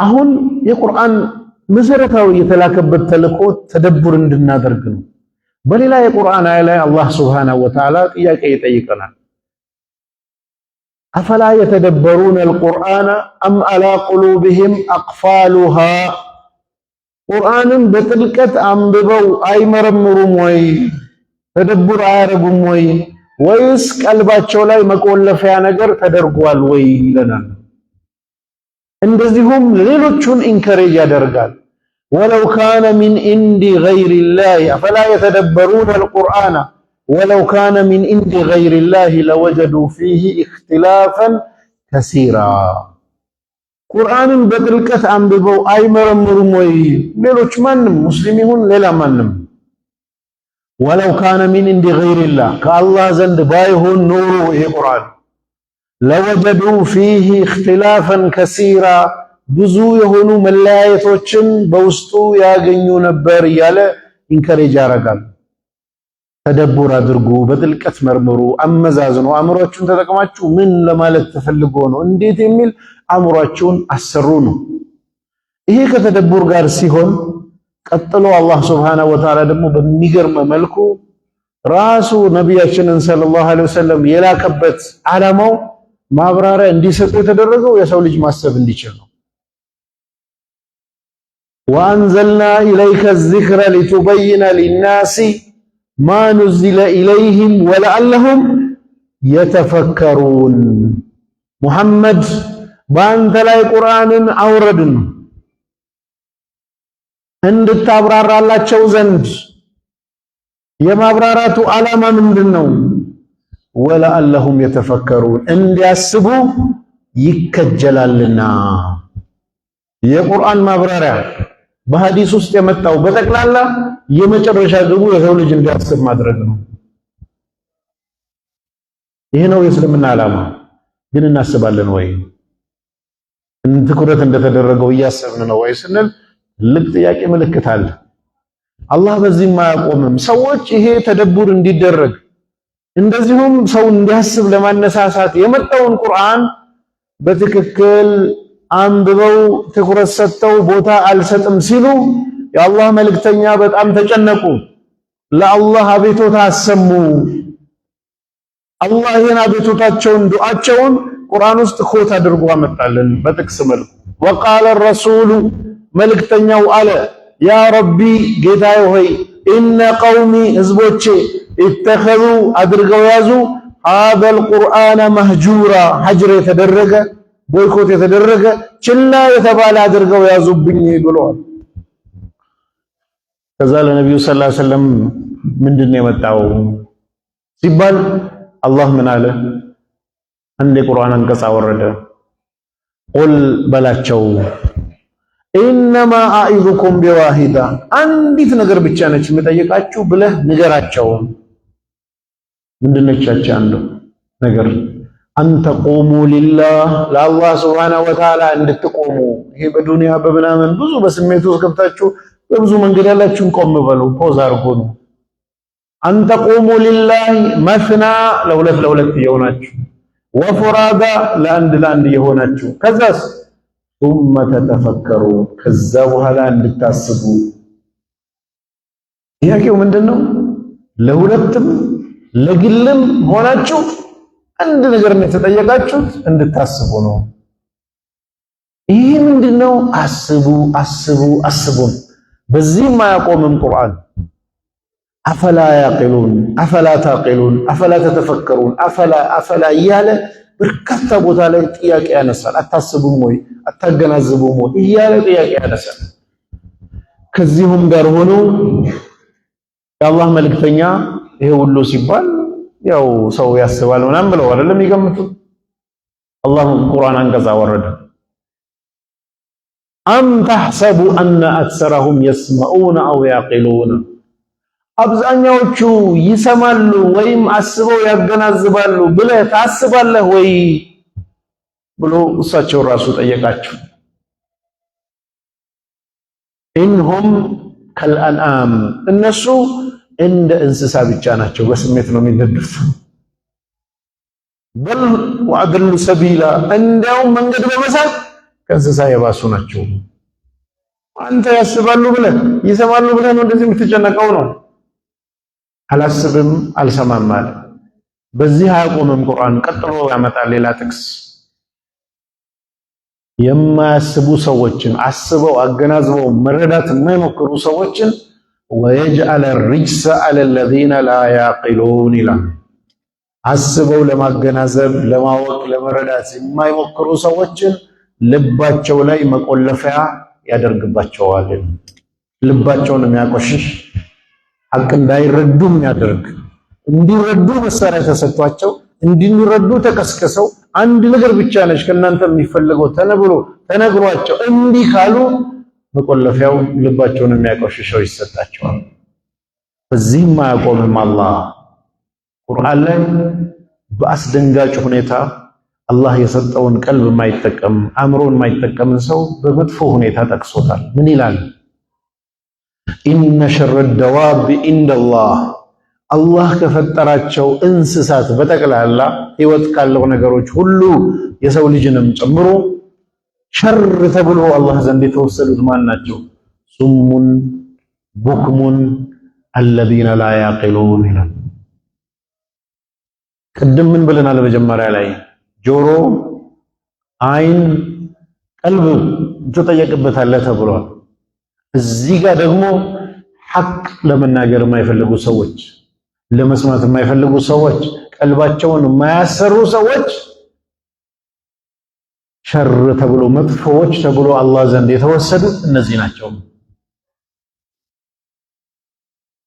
አሁን የቁርአን መሰረታዊ የተላከበት ተልእኮ ተደቡር እንድናደርግ ነው። በሌላ የቁርአን አያ ላይ አላህ ሱብሓነሁ ወተዓላ ጥያቄ ይጠይቀናል። أفلا يتدبرون القرآن أم على قلوبهم أقفالها። ቁርአንን በጥልቀት አንብበው አይመረምሩም ወይ? ተደቡር አያደርጉም ወይ? ወይስ ቀልባቸው ላይ መቆለፊያ ነገር ተደርጓል ወይ ይለናል። እንደዚሁም ሌሎቹን encourage ያደርጋል። ولو كان من عند غير الله أفلا يتدبرون القرآن ولو كان من عند غير الله لوجدوا فيه اختلافا كثيرا። ቁርአንን በጥልቀት አንብበው አይመረምሩም ወይ? ሌሎች ማንም ሙስሊም ይሁን ሌላ ማንም፣ ولو كان من عند غير الله፣ ከአላህ ዘንድ ባይሆን ኖሮ ይሄ ቁርአን፣ لوجدوا فيه اختلافا كثيرا፣ ብዙ የሆኑ መለያየቶችን በውስጡ ያገኙ ነበር እያለ encourage ያደርጋል። ተደቡር አድርጉ፣ በጥልቀት መርምሩ፣ አመዛዝኑ። አእምሯችሁን ተጠቅማችሁ ምን ለማለት ተፈልጎ ነው፣ እንዴት የሚል አእምሯችሁን አሰሩ ነው። ይሄ ከተደቡር ጋር ሲሆን ቀጥሎ አላህ ሱብሓነሁ ወተዓላ ደግሞ በሚገርም መልኩ ራሱ ነቢያችንን ሰለላሁ ዐለይሂ ወሰለም የላከበት ዓላማው ማብራሪያ እንዲሰጡ የተደረገው የሰው ልጅ ማሰብ እንዲችል ነው። وأنزلنا إليك الذكر لتبين للناس ما نزل إليهم ولعلهم يتفكرون። ሙሐመድ፣ በአንተ ላይ ቁርአንን አውረድን እንድታብራራላቸው ዘንድ። የማብራራቱ ዓላማ ምንድን ነው? ولعلهم يتفكرون፣ እንዲያስቡ ይከጀላልና። የቁርአን ማብራሪያ በሐዲስ ውስጥ የመጣው በጠቅላላ የመጨረሻ ግቡ የሰው ልጅ እንዲያስብ ማድረግ ነው። ይህ ነው የእስልምና ዓላማ። ግን እናስባለን ወይ? ትኩረት እንደተደረገው እያሰብን ነው ወይ ስንል ትልቅ ጥያቄ ምልክት አለ። አላህ በዚህም አያቆምም። ሰዎች ይሄ ተደቡር እንዲደረግ እንደዚሁም ሰው እንዲያስብ ለማነሳሳት የመጣውን ቁርአን በትክክል አንብበው ትኩረት ሰጥተው ቦታ አልሰጥም ሲሉ የአላህ መልእክተኛ በጣም ተጨነቁ። ለአላህ አቤቱታ አሰሙ። አላህ ይህን አቤቱታቸውን፣ ዱዓቸውን ቁርአን ውስጥ quote አድርጎ አመጣልን በጥቅስ መልኩ። وقال الرسول፣ መልእክተኛው አለ፣ يا ربي፣ ጌታዬ ሆይ፣ إن قومي፣ ህዝቦቼ፣ اتخذوا፣ አድርገው ያዙ፣ هذا القرآن مهجورا፣ ሀጅር የተደረገ፣ boycott የተደረገ፣ ችላ የተባለ አድርገው ያዙብኝ ብለዋል። ከዛ ለነቢዩ ሰለላሁ ዐለይሂ ወሰለም ምንድን ነው የመጣው ሲባል አላህ ምን አለ? አንድ የቁርአን አንቀጽ አወረደ። قل፣ በላቸው፣ إنما أعظكم بواحدة፣ አንዲት ነገር ብቻ ነች የምጠይቃችሁ ብለህ ንገራቸው። ምንድነች ያቺ አንዱ ነገር? أن تقوموا لله፣ ለአላህ ሱብሓነሁ ወተዓላ እንድትቆሙ። ይሄ በዱንያ በምናምን ብዙ በስሜቱ ውስጥ ገብታችሁ በብዙ መንገድ ያላችሁን ቆም በሉ፣ pause አድርጎ ነው። أن تقوموا لله مثنى፣ ለሁለት ለሁለት እየሆናችሁ፣ وفرادى፣ ለአንድ ለአንድ እየሆናችሁ፣ ከዛስ ثم تتفكروا፣ ከዛ በኋላ እንድታስቡ። ጥያቄው ምንድነው? ለሁለትም ለግልም ሆናችሁ አንድ ነገር ነው የተጠየቃችሁት፣ እንድታስቡ ነው። ይህ ምንድነው? አስቡ፣ አስቡ፣ አስቡ። በዚህም አያቆምም ቁርአን። أفلا يعقلون، أفلا تعقلون، أفلا تتفكرون، أفلا أفلا እያለ በርካታ ቦታ ላይ ጥያቄ ያነሳል። አታስቡም ወይ፣ አታገናዝቡም ወይ እያለ ጥያቄ ያነሳል። ከዚሁም ጋር ሆኖ የአላህ መልእክተኛ ይሄ ሁሉ ሲባል ያው ሰው ያስባል ምናምን ብለው አይደለም የሚገምቱት። አላህ ቁርአን አንቀጽ አወረደ። أم تحسب أن أكثرهم يسمعون أو يعقلون፣ አብዛኛዎቹ ይሰማሉ ወይም አስበው ያገናዝባሉ ብለህ ታስባለህ ወይ ብሎ እሳቸው ራሱ ጠየቃቸው። إن هم كالأنعام፣ እነሱ እንደ እንስሳ ብቻ ናቸው፣ በስሜት ነው የሚነዱት። بل وأضل سبيلا፣ እንዲያውም መንገድ በመሳት ከእንስሳ የባሱ ናቸው። አንተ ያስባሉ ብለህ ይሰማሉ ብለህ ነው እንደዚህ የምትጨነቀው ነው። አላስብም አልሰማም አለ። በዚህ አያቆምም። ቁርአን ቀጥሎ ያመጣል ሌላ ጥቅስ። የማያስቡ ሰዎችን አስበው አገናዝበው መረዳት የማይሞክሩ ሰዎችን ويجعل الرجس على الذين لا يعقلون ይላል። አስበው ለማገናዘብ ለማወቅ ለመረዳት የማይሞክሩ ሰዎችን ልባቸው ላይ መቆለፊያ ያደርግባቸዋል። ልባቸውን የሚያቆሽሽ፣ ሐቅ እንዳይረዱ የሚያደርግ፣ እንዲረዱ መሳሪያ ተሰጥቷቸው እንዲረዱ ተቀስቅሰው አንድ ነገር ብቻ ነች ከእናንተ የሚፈልገው ተነብሮ ተነግሯቸው እምቢ ካሉ መቆለፊያው ልባቸውን የሚያቆሽሸው ይሰጣቸዋል። በዚህም አያቆምም። አላህ ቁርአን ላይ በአስደንጋጭ ሁኔታ አላህ የሰጠውን ቀልብ የማይጠቀም፣ አእምሮን የማይጠቀምን ሰው በመጥፎ ሁኔታ ጠቅሶታል። ምን ይላል? إن شر الدواب عند الله፣ አላህ ከፈጠራቸው እንስሳት በጠቅላላ ህይወት ካለው ነገሮች ሁሉ የሰው ልጅንም ጨምሮ ሸር ተብሎ አላህ ዘንድ የተወሰዱት ማን ናቸው? صم بكم الذين لا يعقلون ይላል። ቅድም ምን ብለናል? መጀመሪያ ላይ ጆሮ፣ አይን፣ ቀልብ ትጠየቅበታለህ ተብሏል። እዚህ ጋር ደግሞ ሐቅ ለመናገር የማይፈልጉ ሰዎች፣ ለመስማት የማይፈልጉ ሰዎች፣ ቀልባቸውን የማያሰሩ ሰዎች ሸር ተብሎ፣ መጥፎዎች ተብሎ አላህ ዘንድ የተወሰዱት እነዚህ ናቸው።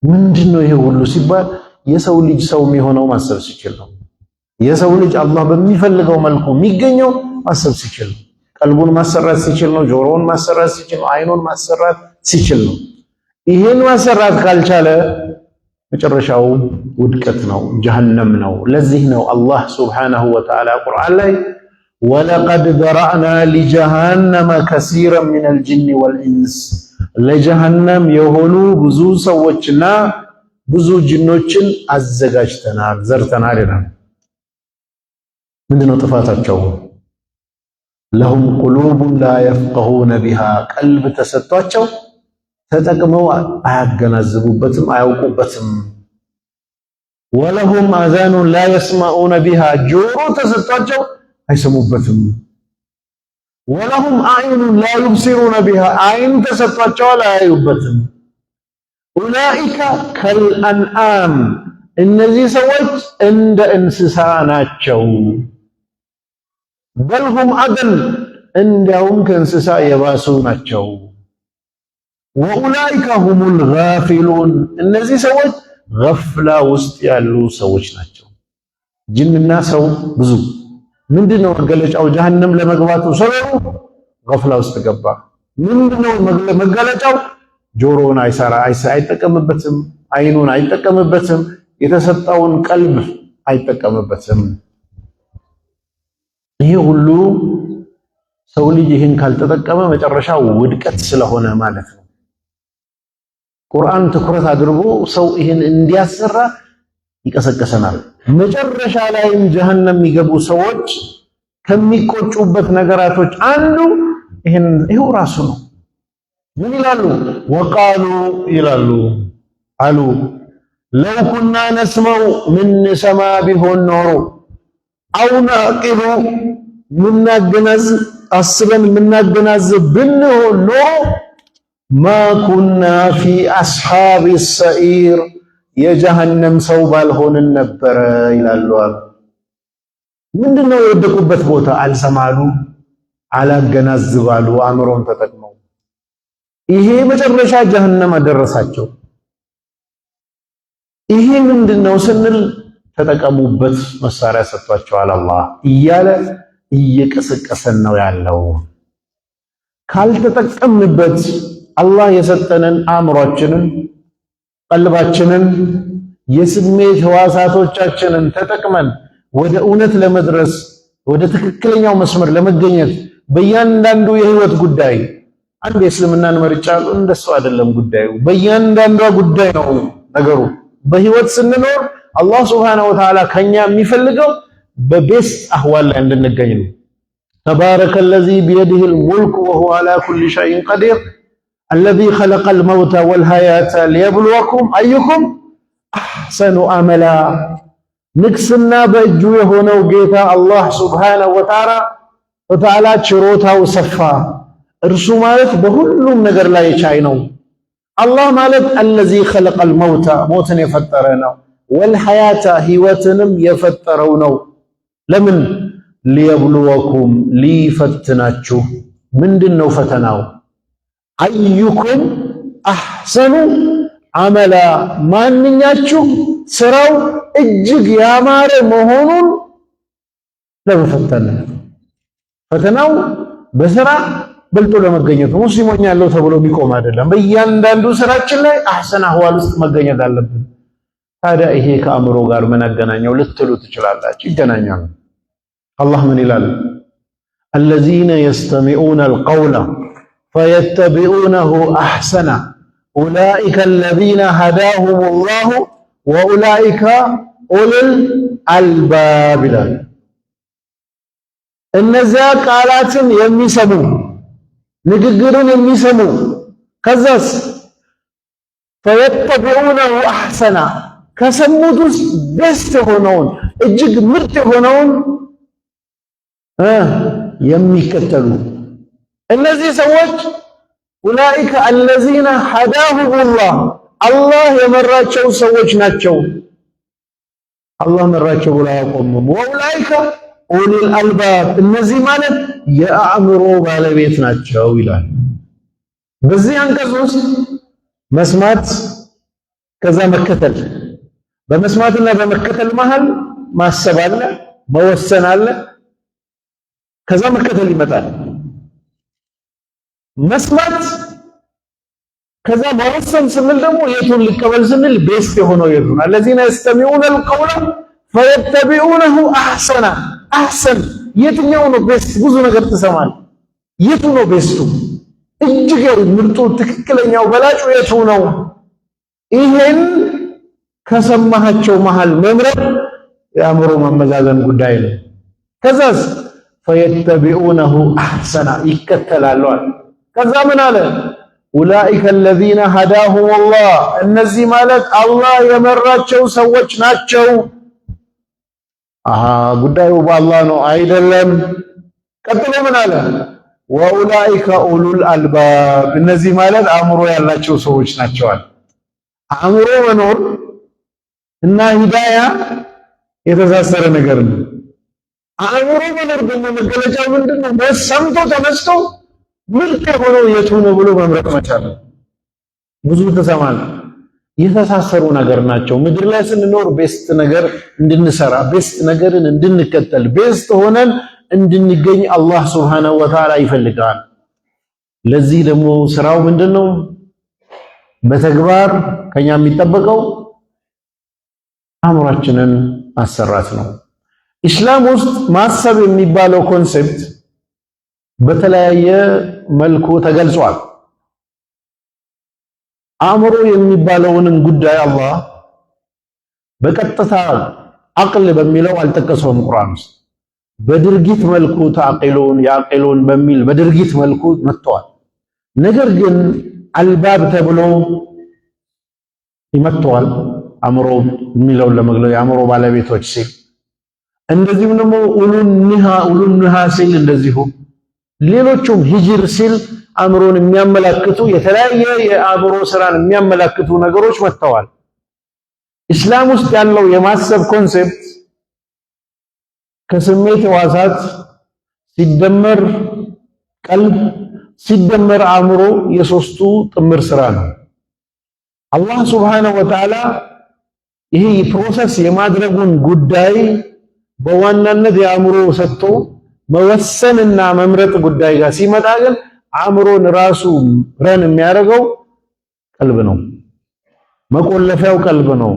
ምንድነው ይሄ ሁሉ ሲባል የሰው ልጅ ሰው የሚሆነው ማሰብ ሲችል ነው። የሰው ልጅ አላህ በሚፈልገው መልኩ የሚገኘው ማሰብ ሲችል ነው። ቀልቡን ማሰራት ሲችል ነው። ጆሮውን ማሰራት ሲችል ነው። አይኑን ማሰራት ሲችል ነው። ይሄን ማሰራት ካልቻለ መጨረሻው ውድቀት ነው፣ ጀሀነም ነው። ለዚህ ነው አላህ سبحانه وتعالى ቁርአን ላይ ولقد ذرأنا لجهنم كثيرا من الجن والإنس፣ ለጀሃነም የሆኑ ብዙ ሰዎችና ብዙ ጅኖችን አዘጋጅተናል፣ ዘርተናል ይላል። ምንድነው ጥፋታቸው? لهم قلوب لا يفقهون بها፣ ቀልብ ተሰጥቷቸው ተጠቅመው አያገናዝቡበትም፣ አያውቁበትም። ولهم آذان لا يسمعون بها፣ ጆሮ ተሰጥቷቸው አይሰሙበትም። ولهم أعين لا يبصرون بها፣ አይን ተሰጥቷቸዋል አያዩበትም። أولئك كالأنعام፣ እነዚህ ሰዎች እንደ እንስሳ ናቸው። بل هم أضل፣ እንዲያውም ከእንስሳ የባሱ ናቸው። وأولئك هم الغافلون፣ እነዚህ ሰዎች ገፍላ ውስጥ ያሉ ሰዎች ናቸው። ጅንና ሰው ብዙ ምንድነው መገለጫው? ጀሀነም ለመግባቱ ሰበቡ ገፍላ ውስጥ ገባ። ምንድነው መገለጫው? ጆሮውን አይሰራ አይጠቀምበትም፣ አይኑን አይጠቀምበትም፣ የተሰጠውን ቀልብ አይጠቀምበትም። ይሄ ሁሉ ሰው ልጅ ይህን ካልተጠቀመ መጨረሻው ውድቀት ስለሆነ ማለት ነው። ቁርአን ትኩረት አድርጎ ሰው ይህን እንዲያሰራ ይቀሰቅሰናል። መጨረሻ ላይም ጀሀነም የሚገቡ ሰዎች ከሚቆጩበት ነገራቶች አንዱ ይህን ይሄው ራሱ ነው። ምን ይላሉ? وقالوا ይላሉ አሉ لو كنا نسمع ምንሰማ ቢሆን ኖሮ፣ أو نعقل ምናገናዝብ፣ አስበን ምናገናዝብ ብንሆን ኖሮ ما كنا في أصحاب السعير፣ የጀሀነም ሰው ባልሆንን ነበረ ይላሉ አሉ። ምንድነው የወደቁበት ቦታ? አልሰማሉ፣ አላገናዝባሉ አእምሮን ተጠቅመው ይሄ መጨረሻ ጀሀነም አደረሳቸው። ይሄ ምንድነው ስንል ተጠቀሙበት መሳሪያ ሰጥቷቸዋል አላህ እያለ እየቀሰቀሰን ነው ያለው። ካልተጠቀምንበት አላህ የሰጠንን አእምሯችንን፣ ቀልባችንን፣ የስሜት ህዋሳቶቻችንን ተጠቅመን ወደ እውነት ለመድረስ፣ ወደ ትክክለኛው መስመር ለመገኘት በእያንዳንዱ የህይወት ጉዳይ አንድ የእስልምናን መርጫ እንደሱ አይደለም ጉዳዩ፣ በእያንዳንዷ ጉዳይ ነው ነገሩ። በህይወት ስንኖር አላህ سبحانه وتعالى ከኛ የሚፈልገው በ best أحوال ላይ እንድንገኝ ነው። تبارك الذي بيده الملك وهو على كل شيء قدير الذي خلق الموت والحياة ليبلوكم أيكم أحسن عملا። ንግስና በእጁ የሆነው ጌታ አላህ سبحانه وتعالى ችሮታው ሰፋ። እርሱ ማለት በሁሉም ነገር ላይ ቻይ ነው። አላህ ማለት الذي خلق الموت ሞትን የፈጠረ ነው። والحياة ህይወትንም የፈጠረው ነው። ለምን? ليبلوكم ሊፈትናችሁ። ምንድን ነው ፈተናው? أيكم أحسن عملا ማንኛችሁ ስራው እጅግ ያማረ መሆኑን ለመፈተን። ፈተናው በስራ በልጦ ለመገኘት ሙስሊም ሆኛለሁ ተብሎ የሚቆም አይደለም። በእያንዳንዱ ስራችን ላይ أحسن أحوال ውስጥ መገኘት አለብን። ታዲያ ይሄ ከአእምሮ ጋር ምን አገናኘው ልትሉ ትችላላችሁ። ይገናኛል። አላህ ምን ይላል? الذين يستمعون القول فيتبعونه أحسنه أولئك الذين هداهم الله وأولئك أولو الألباب ይላል። እነዚያ ቃላትን የሚሰሙ፣ ንግግርን የሚሰሙ፣ ከዛስ فيتبعونه أحسنه ከሰሙት ውስጥ best የሆነውን፣ እጅግ ምርጥ የሆነውን የሚከተሉ እነዚህ ሰዎች أولئك الذين هداهم الله አላህ የመራቸው ሰዎች ናቸው። አላህ መራቸው ብሎ አያቆምም። وأولئك أولو الألباب እነዚህ ማለት የአእምሮ ባለቤት ናቸው ይላል። በዚህ አንቀጽ ውስጥ መስማት ከዛ መከተል፣ በመስማትና በመከተል መሃል ማሰብ አለ፣ መወሰን አለ፣ ከዛ መከተል ይመጣል። መስማት ከዛ መወሰን ስንል ደግሞ የቱን ልቀበል ስንል best የሆነው የቱን? الذين يستمعون القول فيتبعونه أحسنه። أحسن የትኛው ነው best? ብዙ ነገር ትሰማል። የቱ ነው best ኡ? እጅግ ምርጡ ትክክለኛው በላጩ የቱ ነው? ይሄን ከሰማሃቸው መሃል መምረጥ የአእምሮ መመዛዘን ጉዳይ ነው። ከዛስ فيتبعونه أحسنه ይከተላሉ። ከዛ ምን አለ? أولئك الذين هداهم الله እነዚህ ማለት አላህ የመራቸው ሰዎች ናቸው። አሃ፣ ጉዳዩ በአላህ ነው አይደለም። ቀጥሎ ምን አለ? وأولئك أولو الألباب እነዚህ ማለት አእምሮ ያላቸው ሰዎች ናቸዋል። አእምሮ መኖር እና ሂዳያ የተሳሰረ ነገር ነው። አእምሮ መኖር ደግሞ መገለጫው ምንድን ነው? ሰምቶ ተነስቶ ምርጥ የሆነው የቱ ነው ብሎ መምረጥ መቻል። ብዙ ትሰማለህ። የተሳሰሩ ነገር ናቸው። ምድር ላይ ስንኖር best ነገር እንድንሰራ፣ best ነገርን እንድንከተል፣ best ሆነን እንድንገኝ አላህ سبحانه وتعالى ይፈልጋል። ለዚህ ደግሞ ስራው ምንድነው? በተግባር ከኛ የሚጠበቀው አእምሯችንን ማሰራት ነው። ኢስላም ውስጥ ማሰብ የሚባለው concept በተለያየ መልኩ ተገልጿል። አእምሮ የሚባለውንም ጉዳይ አላህ በቀጥታ አቅል በሚለው አልጠቀሰውም ቁርአን ውስጥ። በድርጊት መልኩ تعقلون يعقلون በሚል በድርጊት መልኩ መጥተዋል። ነገር ግን ألباب ተብሎ ይመጥተዋል አእምሮ የሚለውን ለመግለጽ፣ የአእምሮ ባለቤቶች ሲል፣ እንደዚሁም ደግሞ أولو النهى أولو النهى ሲል፣ እንደዚሁ ሌሎቹም ሂጅር ሲል አእምሮን የሚያመላክቱ፣ የተለያየ የአእምሮ ስራን የሚያመላክቱ ነገሮች መጥተዋል። ኢስላም ውስጥ ያለው የማሰብ concept ከስሜት ሕዋሳት ሲደመር ቀልብ ሲደመር አእምሮ የሶስቱ ጥምር ስራ ነው። አላህ سبحانه وتعالى ይሄ process የማድረጉን ጉዳይ በዋናነት የአእምሮ ሰጥቶ መወሰንና መምረጥ ጉዳይ ጋር ሲመጣ ግን አእምሮን ራሱ run የሚያደርገው ቀልብ ነው። መቆለፊያው ቀልብ ነው።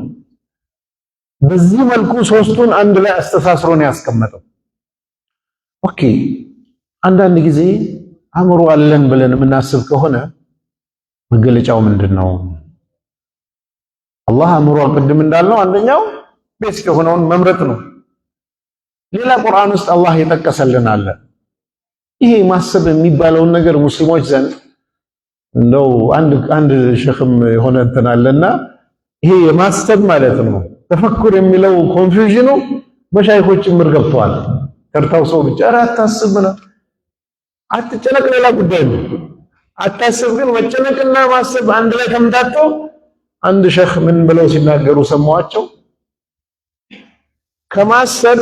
በዚህ መልኩ ሶስቱን አንድ ላይ አስተሳስሮ ነው ያስቀመጠው። Okay፣ አንዳንድ ጊዜ አእምሮ አለን ብለን የምናስብ ከሆነ መገለጫው ምንድን ነው? አላህ አእምሮ ቅድም እንዳልነው አንደኛው best የሆነውን መምረጥ ነው። ሌላ ቁርአን ውስጥ አላህ የጠቀሰልን አለ። ይሄ ማሰብ የሚባለውን ነገር ሙስሊሞች ዘንድ እንደው አንድ ሸኽም የሆነ እንትን አለና ይሄ የማሰብ ማለት ነው تفكر የሚለው confusion ኑ መሻይኾች ጭምር ገብተዋል። ተርታው ሰው ብቻ ኧረ አታስብ ምናምን አትጨነቅ፣ ሌላ ጉዳይ ነው። አታስብ ግን መጨነቅና ማሰብ አንድ ላይ ተምታተው አንድ ሸኽ ምን ብለው ሲናገሩ ሰማዋቸው። ከማሰብ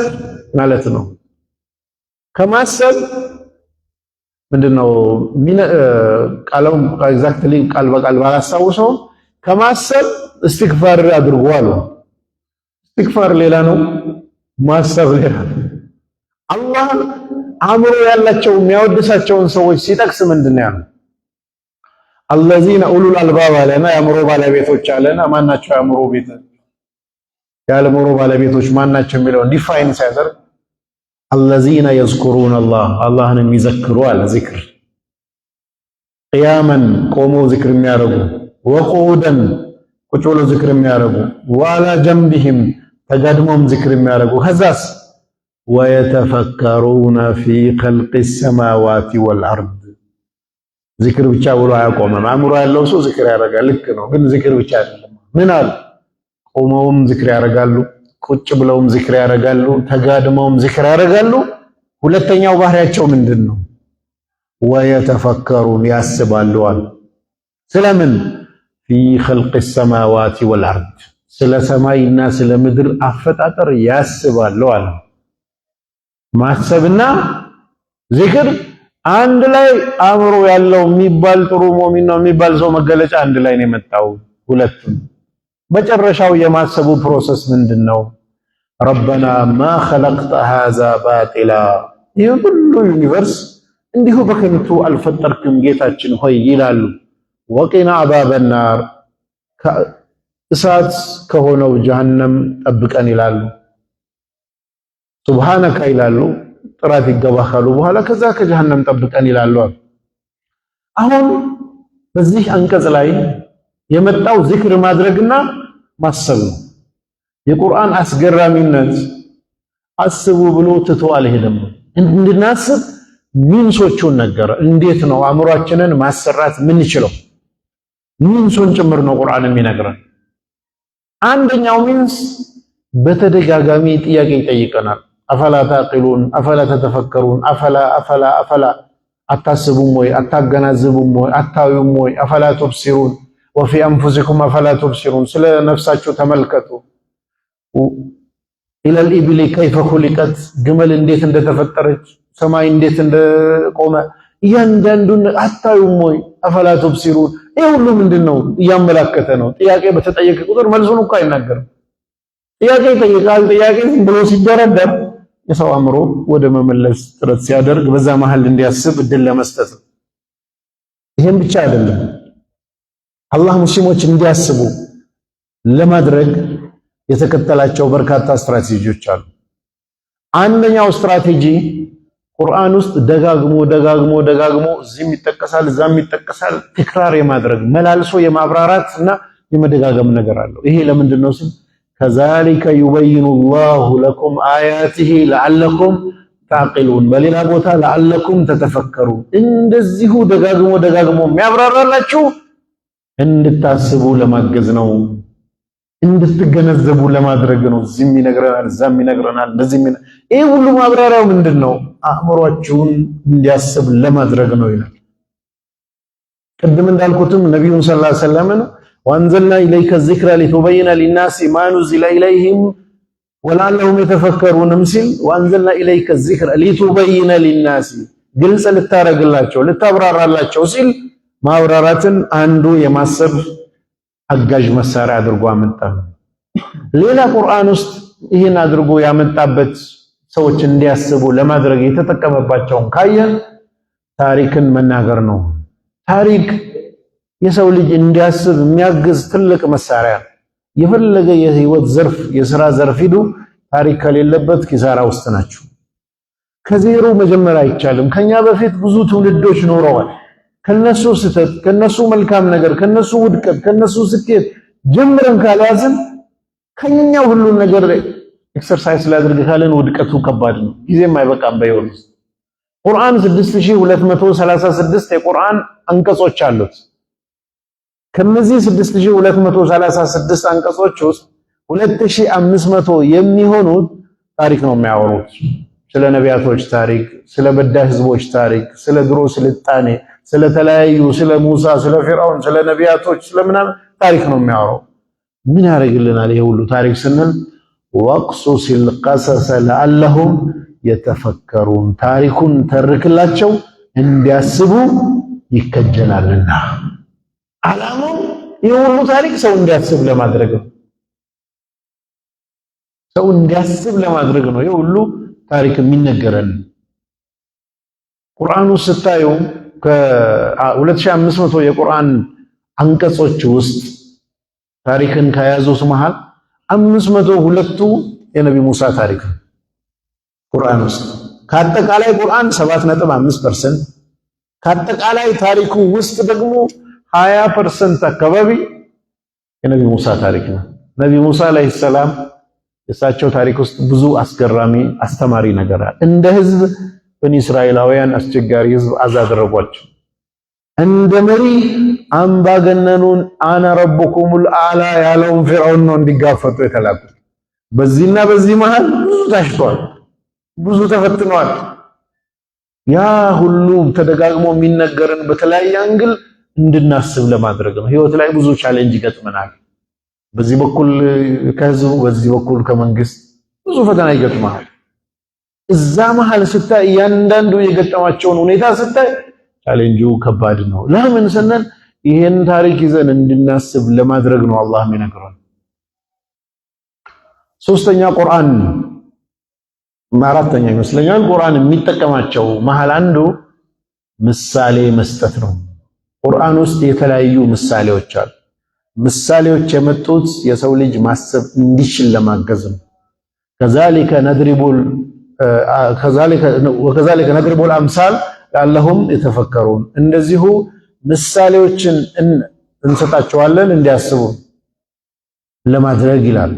ማለት ነው ከማሰብ ምንድነው ቃለውን exactly ቃል በቃል ባላስታውሰው ከማሰብ እስትግፋር አድርጉ አሉ። እስትግፋር ሌላ ነው፣ ማሰብ ሌላ ነው። አላህ አእምሮ ያላቸው የሚያወድሳቸውን ሰዎች ሲጠቅስ ምንድነው ያለው? الذين أولو الألباب አለና የአእምሮ ባለቤቶች አለና ማናቸው? የአእምሮ ቤት የአእምሮ ባለቤቶች ማናቸው የሚለውን define ሲያደርግ الذين يذكرون الله አላህን የሚዘክሩ አለ። ዚክር قياما ቆመው ዚክር የሚያደርጉ፣ وقعودا ቁጭ ብለው ዚክር የሚያደርጉ፣ وعلى جنوبهم ተጋድመውም ዚክር የሚያደርጉ፣ ከዛስ ويتفكرون في خلق السماوات والأرض። ዚክር ብቻ ብሎ አያቆምም። አእምሮ ያለው ሰው ዚክር ያደርጋል፣ ልክ ነው። ግን ዚክር ብቻ አይደለም። ምን አሉ? ቆመውም ዚክር ያደርጋሉ፣ ቁጭ ብለውም ዚክር ያደርጋሉ፣ ተጋድመውም ዚክር ያደርጋሉ። ሁለተኛው ባህሪያቸው ምንድን ነው? ويتفكرون ያስባሉ አሉ። ስለምን? في خلق السماوات والأرض ስለ ሰማይና ስለ ምድር አፈጣጠር ያስባሉ አሉ። ማሰብና ዚክር አንድ ላይ አእምሮ ያለው የሚባል ጥሩ ሙእሚን ነው የሚባል ሰው መገለጫ አንድ ላይ ነው የመጣው። ሁለቱም መጨረሻው የማሰቡ process ምንድነው? ربنا ما خلقت هذا باطلا፣ ይህ ሁሉ universe እንዲሁ በከንቱ አልፈጠርክም ጌታችን ሆይ ይላሉ። وقنا عذاب النار፣ እሳት ከሆነው ጀሃነም ጠብቀን ይላሉ። سبحانك ይላሉ፣ ጥራት ይገባ ካሉ በኋላ ከዛ ከጀሃነም ጠብቀን ይላሉ። አሁን በዚህ አንቀጽ ላይ የመጣው ዚክር ማድረግና ማሰብ ነው። የቁርአን አስገራሚነት አስቡ ብሎ ትቶ አልሄደም። እንድናስብ means ኦቹን ነገረ። እንዴት ነው አእምሯችንን ማሰራት ምንችለው? means ኡን ጭምር ነው ቁርአን የሚነግረን። አንደኛው means በተደጋጋሚ ጥያቄ ይጠይቀናል። أفلا تعقلون፣ أفلا تتفكرون፣ أفلا أفلا أفلا አታስቡም ወይ? አታገናዝቡም ወይ? አታዩም ወይ? أفلا تبصرون وفي أنفسكم أفلا تبصرون፣ ስለ ነፍሳችሁ ተመልከቱ። إلى الإبل كيف خلقت፣ ግመል እንዴት እንደተፈጠረች፣ ሰማይ እንዴት እንደቆመ እያንዳንዱን አታዩም ወይ? أفلا تبصرون። ይህ ሁሉ ምንድን ነው እያመላከተ ነው። ጥያቄ በተጠየቀ ቁጥር መልሱን እኮ አይናገርም። ጥያቄ ይጠይቃል። ጥያቄ ዝም ብሎ ሲደረደር የሰው አእምሮ ወደ መመለስ ጥረት ሲያደርግ በዛ መሀል እንዲያስብ እድል ለመስጠት ነው። ይሄም ብቻ አይደለም። አላህ ሙስሊሞች እንዲያስቡ ለማድረግ የተከተላቸው በርካታ ስትራቴጂዎች አሉ። አንደኛው ስትራቴጂ ቁርአን ውስጥ ደጋግሞ ደጋግሞ ደጋግሞ እዚህም ይጠቀሳል እዛም ይጠቀሳል፣ تكرار የማድረግ መላልሶ የማብራራት እና የመደጋገም ነገር አለው። ይሄ ለምንድን ነው ስል كذلك يبين الله لكم آياته لعلكم تعقلون፣ በሌላ ቦታ لعلكم تتفكرون። እንደዚሁ ደጋግሞ ደጋግሞ የሚያብራራላችሁ እንድታስቡ ለማገዝ ነው፣ እንድትገነዘቡ ለማድረግ ነው። እዚህም ይነግረናል፣ እዛም ይነግረናል፣ እንደዚህም። ይሄ ሁሉ ማብራሪያው ምንድን ነው? አእምሯችሁን እንዲያስብ ለማድረግ ነው ይላል። ቅድም እንዳልኩትም ነቢዩን صلى الله عليه وسلم وأنزلنا إليك الذكر لتبين للناس ما نزل إليهم ولعلهم يتفكرون ም ሲል وأنزلنا إليك الذكر لتبين للناس ግልጽ ልታረግላቸው ልታብራራላቸው ሲል ማብራራትን አንዱ የማሰብ አጋዥ መሳሪያ አድርጎ አመጣ። ሌላ ቁርአን ውስጥ ይህን አድርጎ ያመጣበት ሰዎች እንዲያስቡ ለማድረግ የተጠቀመባቸውን ካየን ታሪክን መናገር ነው። ታሪክ የሰው ልጅ እንዲያስብ የሚያግዝ ትልቅ መሳሪያ ነው። የፈለገ የህይወት ዘርፍ የስራ ዘርፍ ሂዱ፣ ታሪክ ከሌለበት ኪሳራ ውስጥ ናቸው። ከዜሮ መጀመር አይቻልም። ከኛ በፊት ብዙ ትውልዶች ኖረዋል። ከነሱ ስህተት፣ ከነሱ መልካም ነገር፣ ከነሱ ውድቀት፣ ከነሱ ስኬት ጀምረን ካልያዝን ከኛ ሁሉን ነገር exercise ላድርግ ካለን ውድቀቱ ከባድ ነው። ጊዜም አይበቃም በህይወት ውስጥ። ቁርአን 6236 የቁርአን አንቀጾች አሉት። ከነዚህ 6236 አንቀጾች ውስጥ 2500 የሚሆኑት ታሪክ ነው የሚያወሩት። ስለ ነቢያቶች ታሪክ፣ ስለ በዳይ ህዝቦች ታሪክ፣ ስለ ድሮ ስልጣኔ፣ ስለተለያዩ ስለ ሙሳ፣ ስለ ፊርዓውን፣ ስለ ነቢያቶች፣ ስለ ምናምን ታሪክ ነው የሚያወራው። ምን ያደርግልናል ይሄ ሁሉ ታሪክ ስንል وقصص القصص لعلهم يتفكرون፣ ታሪኩን ተርክላቸው እንዲያስቡ ይከጀላልና። ዓላማው ይህ ሁሉ ታሪክ ሰው እንዲያስብ ለማድረግ ነው። ሰው እንዲያስብ ለማድረግ ነው ይህ ሁሉ ታሪክ የሚነገረን። ቁርአኑ ስታዩ ከ2500 የቁርአን አንቀጾች ውስጥ ታሪክን ከያዙት መሃል 502ቱ የነቢ ሙሳ ታሪክ ነው። ቁርአን ውስጥ ከአጠቃላይ ቁርአን 7.5%፣ ከአጠቃላይ ታሪኩ ውስጥ ደግሞ 20% አካባቢ የነቢ ሙሳ ታሪክ ነው። ነቢ ሙሳ عليه السلام የእሳቸው ታሪክ ውስጥ ብዙ አስገራሚ አስተማሪ ነገር አለ። እንደ ህዝብ በኒ እስራኤላውያን አስቸጋሪ ህዝብ አዛ አደረጓቸው። እንደ መሪ አምባገነኑን أنا ربكم الأعلى ያለውን ፊርዓውን ነው እንዲጋፈጡ የተላኩት። በዚህና በዚህ መሃል ብዙ ታሽቷል፣ ብዙ ተፈትኗል። ያ ሁሉ ተደጋግሞ የሚነገርን በተለያየ angle እንድናስብ ለማድረግ ነው። ህይወት ላይ ብዙ challenge ይገጥመናል። በዚህ በኩል ከህዝቡ፣ በዚህ በኩል ከመንግስት ብዙ ፈተና ይገጥመሃል። እዛ መሃል ስታይ እያንዳንዱ የገጠማቸውን ሁኔታ ስታይ ቻሌንጁ ከባድ ነው። ለምን ስንል ይሄን ታሪክ ይዘን እንድናስብ ለማድረግ ነው አላህ የሚነግረን። ሶስተኛ ቁርአን አራተኛ ይመስለኛል ቁርአን የሚጠቀማቸው መሃል አንዱ ምሳሌ መስጠት ነው። ቁርአን ውስጥ የተለያዩ ምሳሌዎች አሉ። ምሳሌዎች የመጡት የሰው ልጅ ማሰብ እንዲችል ለማገዝ ነው። كذلك نضرب الأمثال لعلهم يتفكرون፣ እንደዚሁ ምሳሌዎችን እንሰጣቸዋለን እንዲያስቡ ለማድረግ ይላል።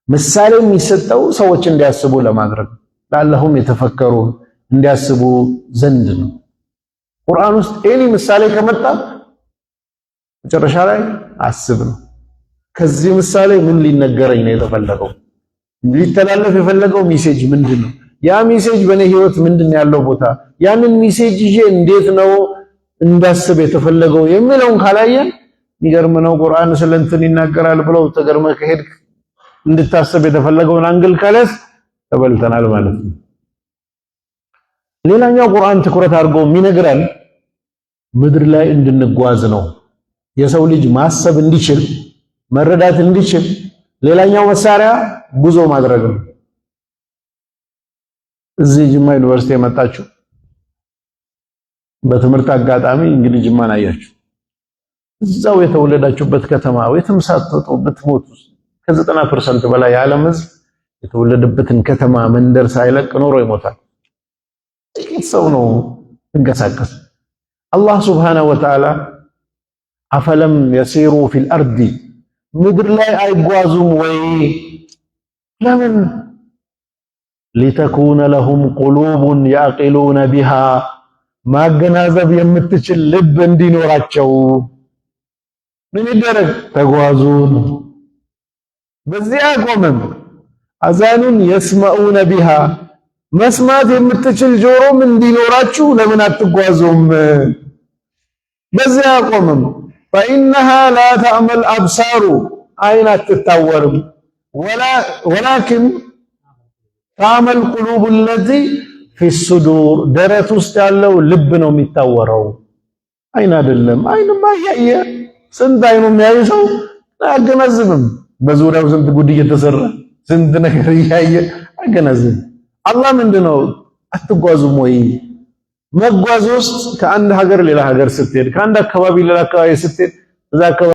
ምሳሌ የሚሰጠው ሰዎች እንዲያስቡ ለማድረግ لعلهم يتفكرون እንዲያስቡ ዘንድ ነው። ቁርአን ውስጥ any ምሳሌ ከመጣ መጨረሻ ላይ አስብ ነው። ከዚህ ምሳሌ ምን ሊነገረኝ ነው የተፈለገው? ሊተላለፍ የፈለገው message ምንድን ነው? ያ message በእኔ ህይወት ምንድን ያለው ቦታ? ያንን message ይዤ እንዴት ነው እንዳስብ የተፈለገው የሚለውን ካላየን የሚገርም ነው። ቁርአን ስለ እንትን ይናገራል ብለው ተገርመህ ከሄድክ እንድታስብ የተፈለገውን angle ካለስ ተበልተናል ማለት ነው። ሌላኛው ቁርአን ትኩረት አድርጎ የሚነግረን ምድር ላይ እንድንጓዝ ነው። የሰው ልጅ ማሰብ እንዲችል መረዳት እንዲችል ሌላኛው መሳሪያ ጉዞ ማድረግ ነው። እዚህ ጅማ ዩኒቨርሲቲ የመጣችሁ በትምህርት አጋጣሚ እንግዲህ ጅማን አያችሁ። እዛው የተወለዳችሁበት ከተማ የትም ሳትወጡ ብትሞቱ ከ90% በላይ የዓለም ሕዝብ የተወለደበትን ከተማ መንደር ሳይለቅ ኖሮ ይሞታል። ጥቂት ሰው ነው እንቀሳቀስ። አላህ سبحانه وتعالى أفلم يسيروا في الأرض ምድር ላይ አይጓዙም ወይ? ለምን? لتكون لهم قلوب يعقلون بها ማገናዘብ የምትችል ልብ እንዲኖራቸው። ምን ይደረግ? ተጓዙ። በዚያ አይቆምም። آذان يسمعون بها መስማት የምትችል ጆሮም እንዲኖራችሁ ለምን አትጓዙም? በዚያ አይቆምም። فإنها لا تعمى الأبصار አይን አትታወርም። ولكن تعمى القلوب التي في الصدور ደረት ውስጥ ያለው ልብ ነው የሚታወረው፣ አይን አይደለም። አይንማ እያየ ስንት አይኑ የሚያይ ሰው አያገናዝብም። በዙሪያው ስንት ጉድ እየተሰራ ስንት ነገር እያየ አያገናዝብም። አላህ ምንድነው አትጓዙም ወይ? መጓዝ ውስጥ ከአንድ ሀገር ሌላ ሀገር ስትሄድ፣ ከአንድ አካባቢ ሌላ አካባቢ ስትሄድ እዛ አካባቢ